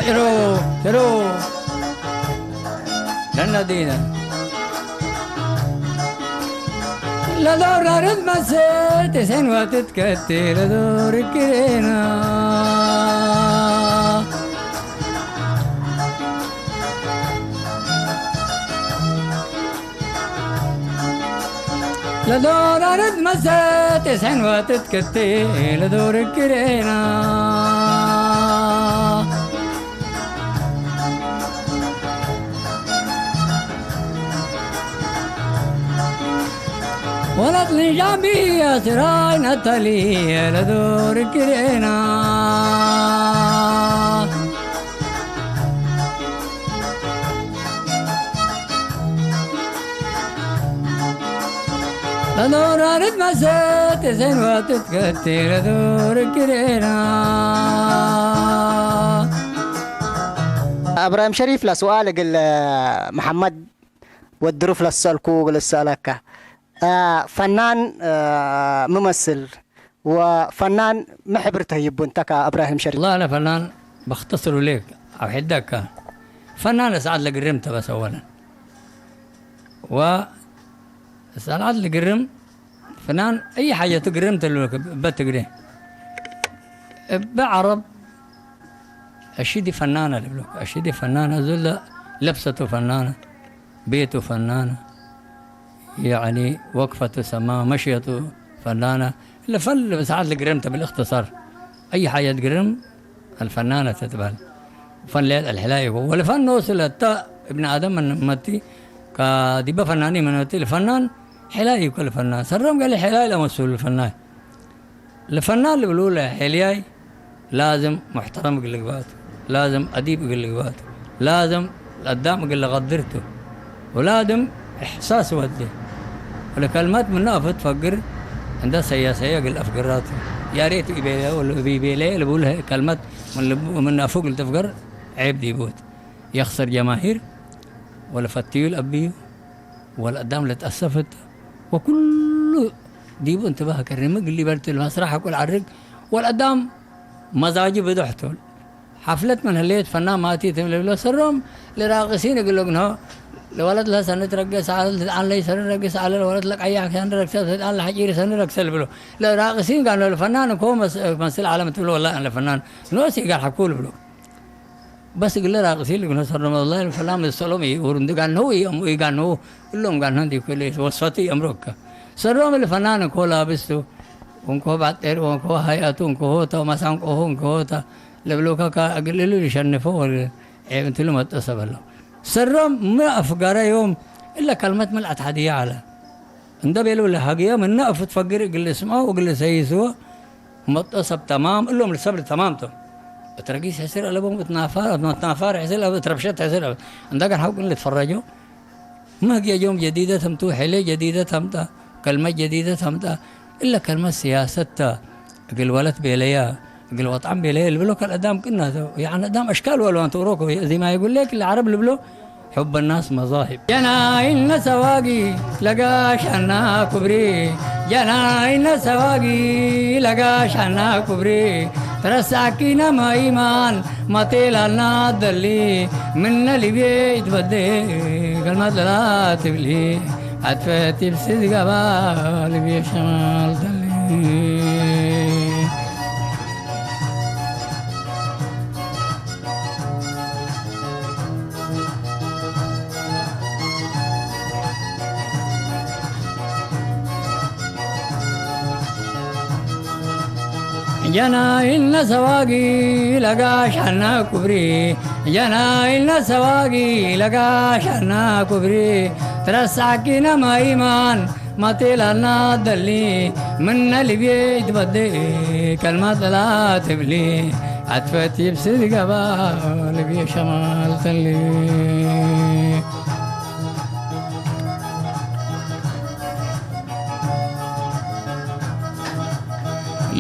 ጭሮ ጭሮ ነነዲነ ለዶር ላርድ መሰት ሴን ወትትከቴ ለዶር እክርኤነ። ለዶር ላርድ መሰት ሴን ወትትከቴ ለዶር እክርኤነ። ወለት ልንሻምብያ ስራይ ነተልየ ለዶር እክርኤነ። ለዶር ላርድ መሰት ሴን ወትትከቴ ለዶር እክርኤነ። እብራሂም ሸሪፍ ለሱኣል እግል መሐመድ ወድሩፍ ለሰልኩ እግል እሰእለከ። አ፣ ፈናን፣ አ፣ ምመስል ወፈናን ሚ ሕብር ተህይቡ እንተ ከእብራሂም ሸሪፍ? ወላሂ ለፈናን በኽተስሩ ሌክ አው ሕደከ ፈናን እስዓድ ለግርም ተ በስ አወለን። ወእስዓድ ለግርም ፈናን አይ ሓጀቱ ግርም ትብለክ እበ ትግሬ። እበ ዐረብ አሽዲ ፈናነ ልብለክ። አሽዲ ፈናነ ዙለ ለብሰቱ ፈናነ። ቤቱ ፈናና፣ ያኒ ወቅፈቱ ሰማ፣ መሽየቱ ፈናና። ለፈን ሰዓት ለግረምተ بالإختصار። أي حاجة ትግረም الفنانة ትትበሃል። ፈን ለየት الحلاي ወለፈን ኖሱ ለታ እብኒ አደም መን መቲ ከዲበ ፈናኒ መን መቲ ለፈናን ሕላይ እኮ ለፈናን። ሰሮም ገለ ሕላይ ለመስሉ ለፈናን። ለፈናን ልብሉ ለሕልያይ ላዝም ሙሕተረም እግል ልግባቱ፣ ላዝም አዲብ እግል ልግባቱ፣ ላዝም ለአዳም እግል ለቀድርቱ፣ ወላዝም እሕሳስ ወዴ። ወለከልመት ምነ አፉ ትፈግር እንደ ሰያ ሰያ እግል አፍግራቱ። ያሬቱ ኢቤለ ወለኢቤለ ልብሉ ከልመት ምን ልቡ ምን አፉ እግል ትፍገር ዔብ ዲቡት። يخسر جماهير ወለፈትዩ ለአብዩ ወለአዳም ለትአሰፍት ወኩሉ ዲቡ እንትባህ ከርም እግል ሊበርት ለመስራሕ ቁል ዐርግ ወለአዳም መዛጁ ብዶሕ ቶል። ሐፍለት ምን ህሌት ፈናን ማቲ ትም ልብሎ ሰሮም ለራቅሲን እግል ልግንሆ ለወለት ለሰኒ ትረገስ አለ ለአን ለይ ሰኒ ረግስ አለ ለወለት ለቀያሕ ሰኒ ረግሰ ለአን ለሐጪር ሰኒ ረግሰ ልብሎ ለራቅሲን ጋኖ ለፈናን እኮ መስ-፣ መስል ዓለም ትብሎ ወላ ለፈናን ኖስ ይጋር ሐኩ ልብሎ። በስ እግለ ራቅሲ ልግኖ ሰሮም ወላሂ ፈላም ሰሎም ይውር እንዲ ጋንሆ ይም-፣ ይጋንሆ እሎም ጋንሆ እንዲ ኩለ ወስፈቱ ይእምሮከ። ሰሮም ለፈናን እኮ ላብስቱ ወንኮ ባጤር ወንኮ ሀያቱ ወንኮ ሆታ ወመሳንቆሆ ወንኮ ሆታ ለብሎከ ከእግል እሉ ይሸንፎ ወለ ዔብ እንትሉ መጠ ሰበሎ። ሰሮም ምን አፍገረ ዮም እለ ከልመት ምልአት ሐድያ ዐለ። እንደ ቤሉ ለሀግየ ምነ አፉ ትፈግር እግል ልስምዖ እግል ልሰይስዎ መጦ ሰብ ተማም እሎም ለሰብ ለተማም ቶም። እት ረጊስ ሕስር አለቦም እት ናፋር፣ እት ናፋር ሕስር አለቦም እት ረብሸት ሕስር አለቦም። እንደገን ሐውቅን ልትፈረጆ ምህግየ ዮም ጀዲደት አምጡ፣ ሕሌ ጀዲደት አምጣ፣ ከልመት ጀዲደት አምጣ። እለ ከልመት ስያሰት ተ እግል ወለት ቤለያ እግል ወጣም ቤለ ልብሎ ከል አዳም ቅናተ፣ ያኒ አዳም አሽካል ወአልዋን ትእሮኮ፣ زي ما يقول لك العرب ልብሎ حب الناس مذاهب። ጀናይነ ሰዋጊ ለጋሻና ኩብሪ፣ ጀናይነ ሰዋጊ ለጋሻና ኩብሪ፣ ትረሳኪነ ማይማን መቴላና ደሊ፣ ምነ ልቤ ይትበዴ ከልመት ለላ ትብሊ፣ አትፈቲ ብስት ገባ ልቤ ሸማል ደሊ። ጀናይነ ሰዋጊ ለጋሻና ኩብሪ፣ ጀናይነ ሰዋጊ ለጋሻና ኩብሪ፣ ትረሳኪነ ማይማን መቴላና ደሊ፣ ምነ ልቤ ይትበዴ ከልመት ለላ ትብሊ፣ አትፈቲ ብስት ገባ ልቤ ሸማል ተሊ።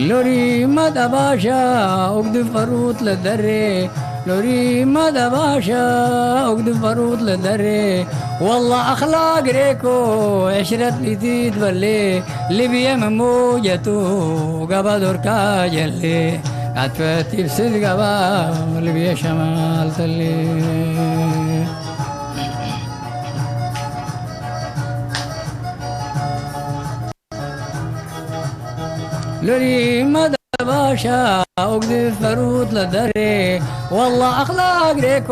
ሎሪ መደባሻ ኡግድ ፈሩት ለደሬ፣ ሎሪ መደባሻ ኡግድ ፈሩት ለደሬ፣ ወላ አኽላቅ ሬኮ ዕሽረት ሊቲት በሌ፣ ልብየ መሞጀቱ ገባ ዶርካ ጀሌ፣ አትፈቲ ብስት ገባ ልብየ ሸማል ተሌ። ሎሪ መደባሻ ኡግድ ፈሩት ለደሬ፣ ወላ አኽላቅ ሬኮ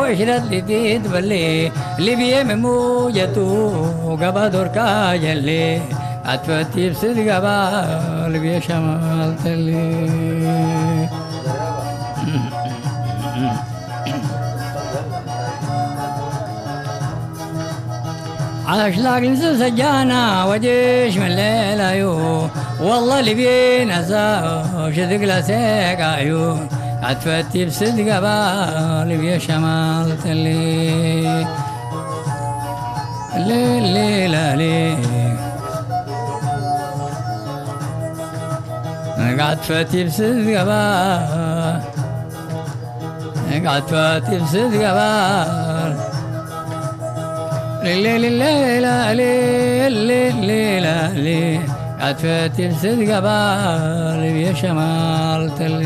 ዕሽረት ሊቲት በሌ፣ ልብየ መሞጀቱ ገባ ዶርካ ጀሌ፣ አትፈቲ ብስት ገባ ልብየ ሸማል ተሌ። አሽላግ ልንስብ ሰጃና ወጀሽ መለላዩ፣ ወላ ልቤ ነሳ ሽድግ ለሰቃዩ፣ አትፈቲ ብስት ገባ ልቤ ሸማል ተሌ። ሌሌላሌ አትፈቲ ብስት ገባ አትፈቲ ብስት ገባ ሌሌሌላሌ ሌሌላሌ አትፈቲ ብስት ገባ ልቤ ሸማል ተሌ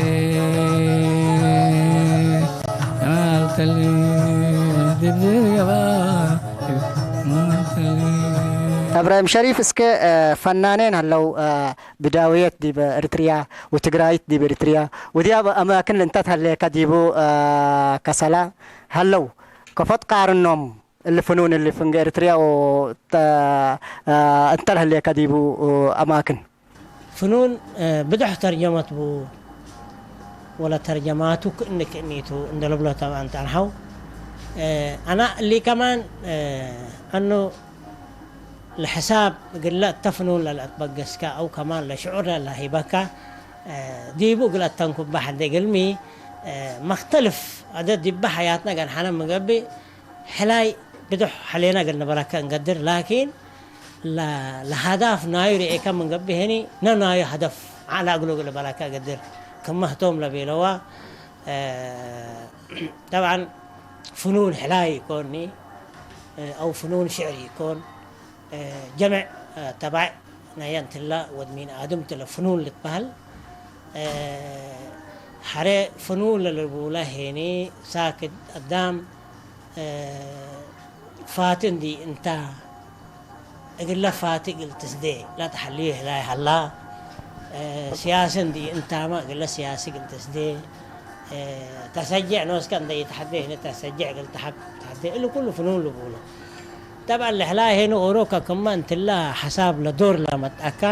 ሸማል ተሌ ብስት ገባ ሸማል ተሌ። እብራሂም ሸሪፍ፣ እስከ፣ እ፣ ፈናኔን ሀለው፣ እ፣ ብዳውየት ዲብ ኤሪትሪያ ወትግራይት ዲብ ኤሪትሪያ ወዲያብ አማክን እንተ ተሀሌከ ዲቡ፣ እ፣ ከሰላ ሀለው ከፎ ትቃርኖም እሊ ፍኑን እሊ ፍንገ ኤርትርያ ወተ-፣ አ፣ እንተ ለህሌከ ዲቡ፣ አ፣ አማክን። ፍኑን፣ እ፣ ብድሕ ተርጀመት ቡ፣ ወለ ተርጀማቱ ክእኒ ክእኒቱ እንደ ልብሎ ተማን ጸንሐው። እ፣ አና እሊ ከማን፣ እ፣ አኑ ለሕሳብ እግለ እተ ፍኑን ለለአትበገስከ አው ከማን ለሽዑር ለለሂበከ፣ እ፣ ዲቡ እግለ እተንኩበ ሐደ እግልሚ፣ እ፣ መክተልፍ አደ ዲበ ሐያትና ገንሐነ ምንገብእ፣ ሕላይ ብድሕ ሐሌና እግል ንበለከ እንገድር፣ ላኪን ለ-፣ ለሀዳፍ ናዩ ርኤከ ምንገብእ ሄኒ፣ ነናዩ ሀደፍ ዐላ እግሉ እግል በለከ እገድር፣ ክመ ህቶም ለቤለዋ፣ እ፣ ጠብዓን ፍኑን ሕላይ ኢኮኒ፣ እ፣ አው ፍኑን ሽዕር ኢኮን፣ እ፣ ጀምዕ፣ እ፣ ተባዕ ናየ እንትላ ወድ ሚን አድም ትለ ፍኑን ልትበሀል። እ፣ ሐሬ ፍኑን ለልቡለ ሄኒ ሳክት አዳም፣ እ፣ ፋቲ እንዲ እንታ እግለ ፋቲ እግል ትስዴ ለተሐልዩ ህላይ ሀላ። እ፣ ሲያሲ እንዲ እንታመ እግለ ሲያሲ እግል ትስዴ፣ እ፣ ተሰጅዕ ኖስከ እንደ ኢተሐዴ ህነ ተሰጅዕ እግል ተሐብ-፣ ተሐዴ። እሊ ኩሉ ፍኑን ልቡሎ። ጠብዐን ለህላይ ሄኑ ኦሮከ ክመ እንትላ ሐሳብ ለዶር ለመጠአካ፣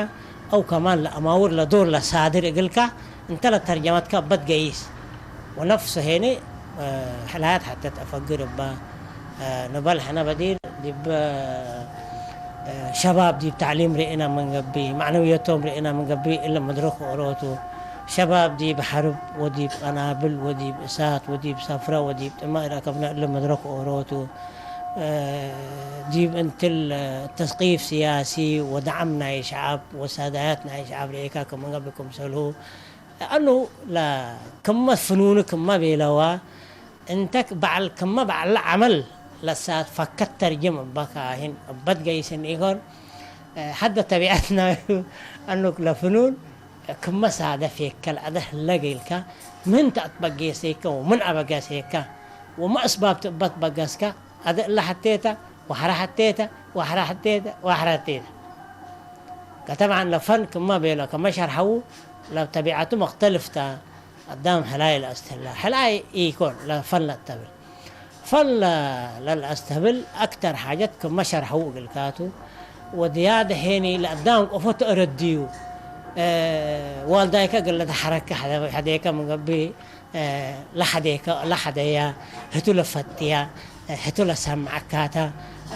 አው ከማን ለአማውር ለዶር ለሳድር እግልካ፣ እንተ ለተርጀመትካ እበ ትገይስ። ወነፍስ ሄኒ፣ እ፣ ሕላያት ሐቴ ተአፈግር እባ፣ እ፣ ንበል ሕነ በዲር ዲብ፣ እ፣ ሸባብ ዲብ ተዕሊም ርኢነ ምንገብእ፣ መዕነውየቶም ርኢነ ምንገብእ፣ እሊ መድረክ ኦሮቱ። ሸባብ ዲብ ሐርብ ወዲብ ቀናብል ወዲብ እሳት ወዲብ ሰፍረ ወዲብ ጥመ ኢረከብነ፣ እሊ መድረክ ኦሮቱ። እ፣ ዲብ እንትል ተስቂፍ ሲያሲ ወደዓም ናይ ሸዓብ ወሳዳያት ናይ ሸዓብ ርኤካ ክም እንገብእ ክምሰልሁ። አኑ ለክመ ፍኑኑ ክመ ቤለዋ፣ እንተ በዐል ክመ በዐል ዐመል ለሳት ፈከት ተርጅም እበ ካህን እበ ትገይስን ኢኮን። እ፣ ሐደ ተቢዐት ናዩ አኑክ ለፍኑን ክመ ሳደፌከ ለአደ ህለ ገይልካ፣ ምን ተአትበጌሰከ ወምን አበገሴከ፣ ወመ እስባብ ትእበ ትበገስከ፣ አደ እለ ሐቴተ፣ ወሐረ ሐቴተ፣ ወሐረ ሐቴተ፣ ወሐረ ሐቴተ። ከጠብዓን ለፈን ክመ ቤሎ፣ ከመ ሸርሐዉ፣ ለተቢዐቱ መክተልፍ ተ፣ አዳም ሕላይ ለአስተህላ። ሕላይ ኢኮን፣ ለፈን ለአስተብል። ፈን ለ-፣ ለልአስተብል አክተር ሓጀት ክመ ሸርሐዉ እግልካቱ፣ ወድያደ ሄኒ ለአዳም ቆፎ ተአረድዩ፣ እ፣ ዋልዳይከ እግል ለተሐረከ ሐደ-፣ ሐዴከ ምንገብእ፣ እ፣ ለሐዴከ፣ ለሐደያ፣ ህቱ ለፈትያ፣ እ፣ ህቱ ለሰምዐካታ፣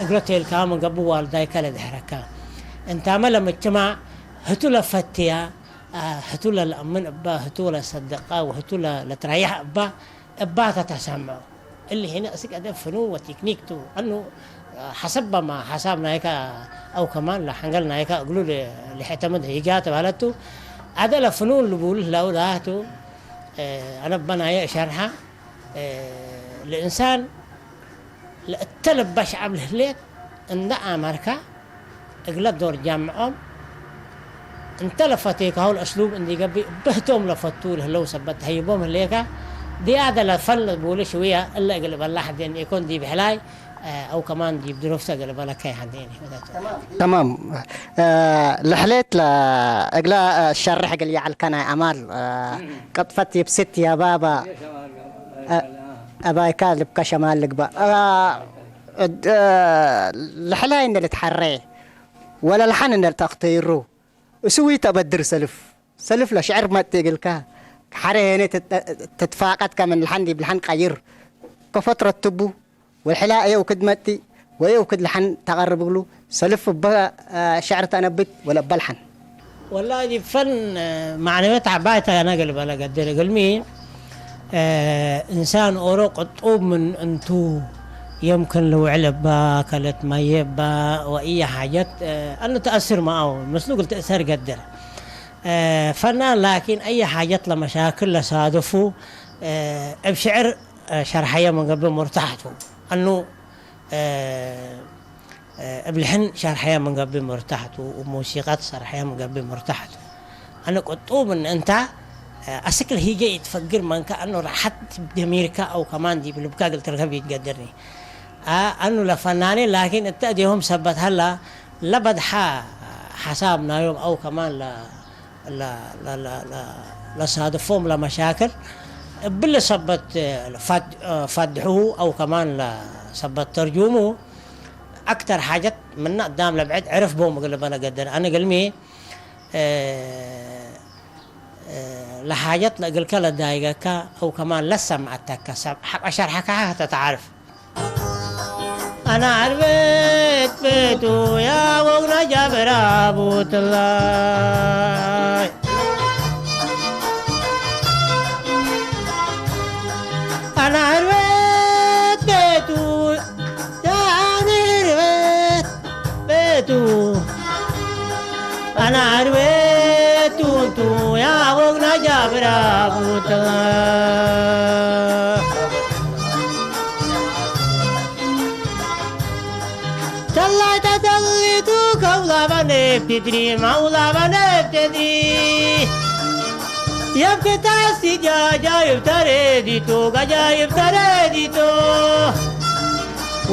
እግሎ ቴልካ ምንገብእ ዋልዳይከ ለድሕረካ። እንታመ ለምጅተማዕ ህቱ ለፈትያ፣ አ፣ ህቱ ለለአምን እባ፣ ህቱ ለሰድቃ ወህቱ ለ-፣ ለትረያሕ እባ፣ እባ ተተሰምዖ። እሊ ሄነ እስክ አደ ፍኑን ወቴክኒክ ቱ። አኑ፣ አ፣ ሐሰበማ ሐሳብ ናይካ አው ከማን ለሐንገል ናይካ እግሉ ለ-፣ ለሐተምድ ሂጋ ተባለቱ። አደ ለፍኑን ልቡል ለውላቱ፣ እ፣ አነ በናየ እሸርሐ፣ እ፣ ለእንሳን ለእተ ልበ ሸዐብ ለህሌት እንደ አመርካ እግለ ዶር ጃምዖም እንተ ለፈቴካሁ ለእስሉብ እንዲገብእ በህቶም ለፈቱ ለህለው ሰበት ተሀይቦም ህሌካ፣ ድያደ ለፈን ለቡሊ ሽውያ እለ እግል በላሕ ዴን ኢኮን ዲብ ሕላይ፣ እ፣ አው ከማን ዲብ ድሮፍተ እግል በለከ ይሐዴኒ። ተማም። እ፣ ለሕሌት ለእግለ፣ እ፣ ሸርሕ እግል የዐልከ ናይ አማል፣ እ፣ ቅጥፈት ይብስት ያ ባባ፣ እ፣ አባይካ ልብከ ሸማል ልግባእ። እ፣ እድ-፣ እ፣ ለሕላይ እንደ ልትሐሬ ወለልሐን እንደ ልተክተይሩ፣ እሱ ዊተ በድር ሰልፍ፣ ሰልፍ ለሽዕር መጥ እግልካ፣ ሐረ ሄነ ትት-፣ ትትፋቀድከ ምን ልሐን ዲብ ልሐን ቀይር፣ ከፈት ረትቡ፣ ወልሕላ አየ ውክድ መጥ፣ ወአየ ውክድ ልሐን ተቀርብ እግሉ፣ ሰልፍ እበ፣ አ፣ ሽዕር ተአነብት ወለበ ልሐን። ወላሂ ዲብ ፈን፣ እ፣ ማዕነውየት ዐባይ ተ አነ እግል በለ ገድር እግልሚ፣ እ፣ እንሳን ኦሮ ቅጡብ ምን እንቱ የምክን ልውዕል እባ፣ ከለት መየ እባ፣ ወእየ ሓጀት፣ እ፣ አኑ ተአስር መአው፣ ምስሉ እግል ትእሰር ገድር። እ፣ ፈናን ላኪን አየ ሓጀት ለመሻክል ለሳድፉ፣ እ፣ እብ ሽዕር፣ እ፣ ሸርሐየ ምን ገብእ ሙርታሕቱ። አኑ እ፣ እ፣ እብ ልሕን ሸርሐየ ምን ገብእ ሙርታሕቱ፣ ወሙሲቀት ሸርሐየ ምን ገብእ ሙርታሕቱ። አነ ቅጡብ እነ እንታ፣ እ፣ አስክ ለሂጀ ኢትፈግር መንከ አኑ ራሐት ደሚርከ አው ከማን ዲብ ልብከ እግል ትርከብ ኢትገድርኒ። አ፣ አኑ ለፈናኔ ላኪን እተ እዴሆም ሰበት ሀላ ለበድሐ ሐሳብ ናዮም አው ከማን ለ-፣ ለ-፣ ለ-፣ ለ-፣ ለ-፣ ለሳድፎም ለመሻክል እብሊ ሰበት ፈድ-፣ ፈድሑ አው ከማን ለሰበት ተርጁሙ أكتر حاجات منا قدام لبعيد عرف بوم قلب أنا قدر. أنا قلمي، እ፣ እ፣ ለሓጀት ለእግልከ ለዳይገካ፣ አው ከማን ለሰምዐተካ፣ ሰብ ሐቅ ሸርሐካ ሐተ ተዓርፍ። አና ዐርቤት ቤቱ ያ ወግና ጃብራ ቡትላይ። አና ዐርቤት ቤቱ ያኒ ርቤት ቤቱ፣ አና ዐርቤት ቱንቱ ያ ወግና ጃብራ ቡተ። ተላይ ተደሊቱ ከውላ በኔ ብትድሪ፣ ማውላ በኔ ብትድሪ። የብክታ ሲጃጃ ይብተሬ ዲቶ፣ ጋጃ ይብተሬ ዲቶ።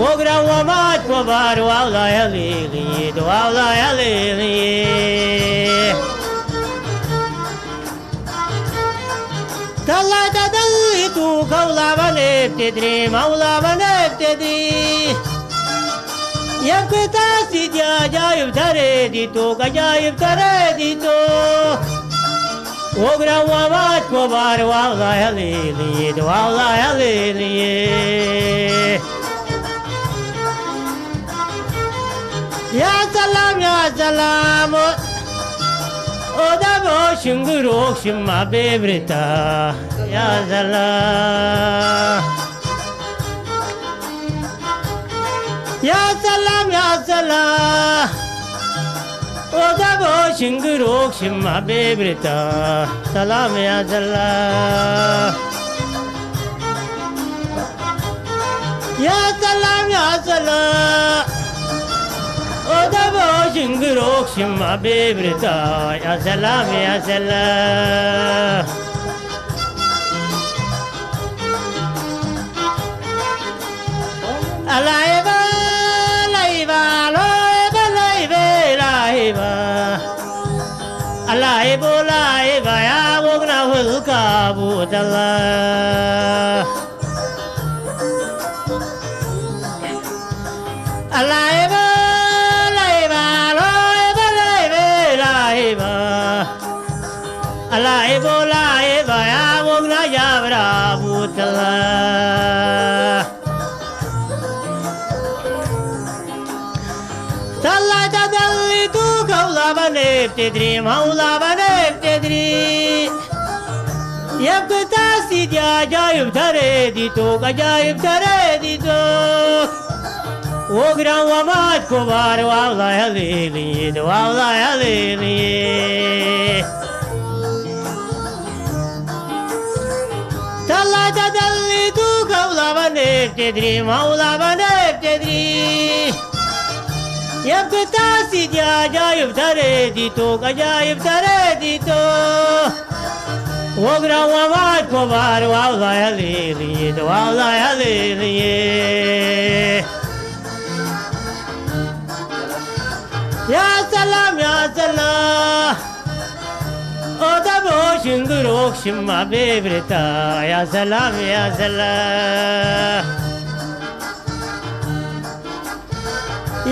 ወግራ ወማጅ ኮባር ዋውላ ያሌልዬ፣ ዋውላ ያሌልዬ። ተላ ተደሊቱ ከውላ በኔ ብትድሪ፣ ማውላ በኔ ብትድሪ። የብክታ ሲጃጃ ይብተሬ ዲቶ፣ ጋጃ ይብተሬ ዲቶ። ወግራ ወማጅ ኮባር ዋውላ ያሌልዬ፣ ዋውላ ያሌልዬ። ያ ሰላም ያ ሰላም፣ ኦደቦ ሽንግሮክ ሽማ ቤብርታ። ያ ሰላም ያ ሰላም ያ ሰላም፣ ኦደቦ ሽንግሮክ ሽማ ቤብርታ። ሰላም ያ ሰላም ያ ሰላም ያ ሰላም፣ ኦደቦ ሽንግሮክ ሽማ ቤብርታ። ያ ሰላም ያ ሰላም። አላይባ ላይባ ሎይባ ላይቤ ላይባ። አላይቦ ላይባ ያ ወግና ሁልካ ቡተላ። አላይባ ላይባ ሎይባ ላይቤ ላይባ። አላይቦ ላይባ ያ ወግና ጃብራ ቡተላ። ተላ ተደሊቱ ከውላ በኔ ብትድሪ፣ ማውላ በኔ ብትድሪ። የብክታ ሲዲ አጃይብ ተሬዲቶ፣ አጃይብ ተሬዲቶ። ወግራን ወማጅ ኮባር ዋውላ ያሌልዬ፣ ዋውላ ያሌልዬ። ተላ ተደሊቱ ከውላ በኔ ብትድሪ፣ ማውላ በኔ ብትድሪ። የብክታ ሲዲ አጃይብ ተሬዲቶ፣ አጃይብ ተሬዲቶ። ወግራን ወማጅ ኮባር ዋውላ ያሌልዬ፣ ዋውላ ያሌልዬ። ያ ሰላም ያ ሰላም። ኦደቦ ሽንግሮክ ሽማ ቤብርታ። ያ ሰላም ያ ሰላም።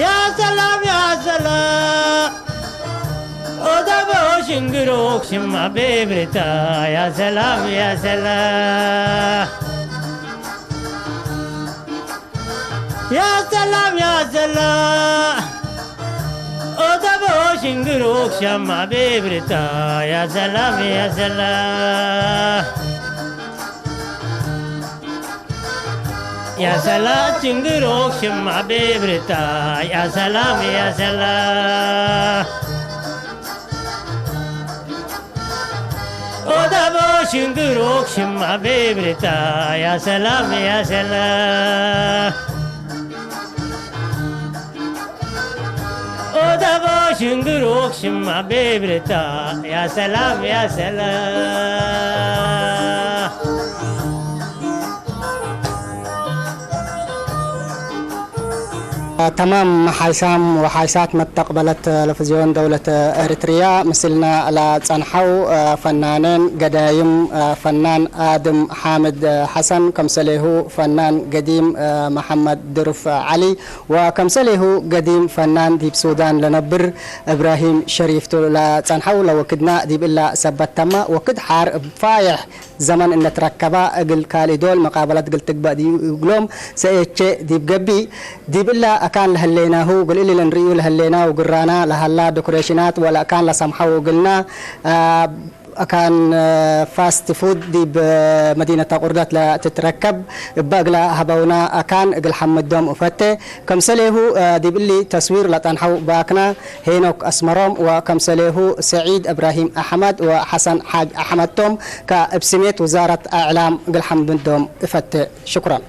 ያ ሰላም ያ ሰላም። ኦደቦ ሽንግሮክ ሽማ ቤብርታ። ያ ሰላም ያ ሰላም። ያ ሰላም ያ ሰላም። ኦደቦ ሽንግሮክ ሽማ ቤብርታ። ያ ሰላም ያ ሰላም። ያ ሰላም ሽንግሮክ ሽማ ቤብርታ። ያ ሰላም ያ ሰላም። ኦደቦ ሽንግሮክ ሽማ ቤብርታ። ያ ሰላም ያ ሰላም። ኦደቦ ሽንግሮክ ሽማ ቤብርታ። ያ ሰላም ያ ሰላም። ተማም። ሓይሳም ወሓይሳት መተቅበለት ተለፍዝዮን ደውለት ኤሪትርያ፣ ምስልና ለጸንሐው ፈናኔን ገዳይም ፈናን ኣድም ሓምድ ሓሰን፣ ከምሰሌሁ ፈናን ገዲም መሐመድ ድሩፍ ዓሊ፣ ወከምሰሌሁ ገዲም ፈናን ዲብ ሱዳን ለነብር እብራሂም ሸሪፍቱ ለጸንሐው ለወክድና ዲብ እላ ሰበት ተማ። ወክድ ሓር እብ ፋይሕ ዘመን እነትረከባ እግል ካልእ ዶል መቃበለት እግል ትግበእ ዲብ እግሎም ሰኤቼ ዲብ ገብእ፣ ዲብ እላ አካን ለህሌናሁ እግል እሊ ለንርእዩ ለህሌና ወግራና ለሀላ ዶኮሬሽናት ወለአካን ለሰምሐው እግልና፣ አ፣ አካን ፋስት ፉድ ዲብ መዲነት አቁርደት ለትትረከብ እበ እግለ ሀበውና አካን እግል ሐምዶም እፈቴ። ከምሰሌሁ ዲብ እሊ ተስዊር ለጠንሐው ባክና ሄኖክ አስመሮም ወከምሰሌሁ ሰዒድ እብራሂም አሕመድ ወሐሰን ሓጅ አሕመድ ቶም ከእብ ስሜት ውዛረት እዕላም እግል ሐምዶም እፈቴ። ሽኩራን።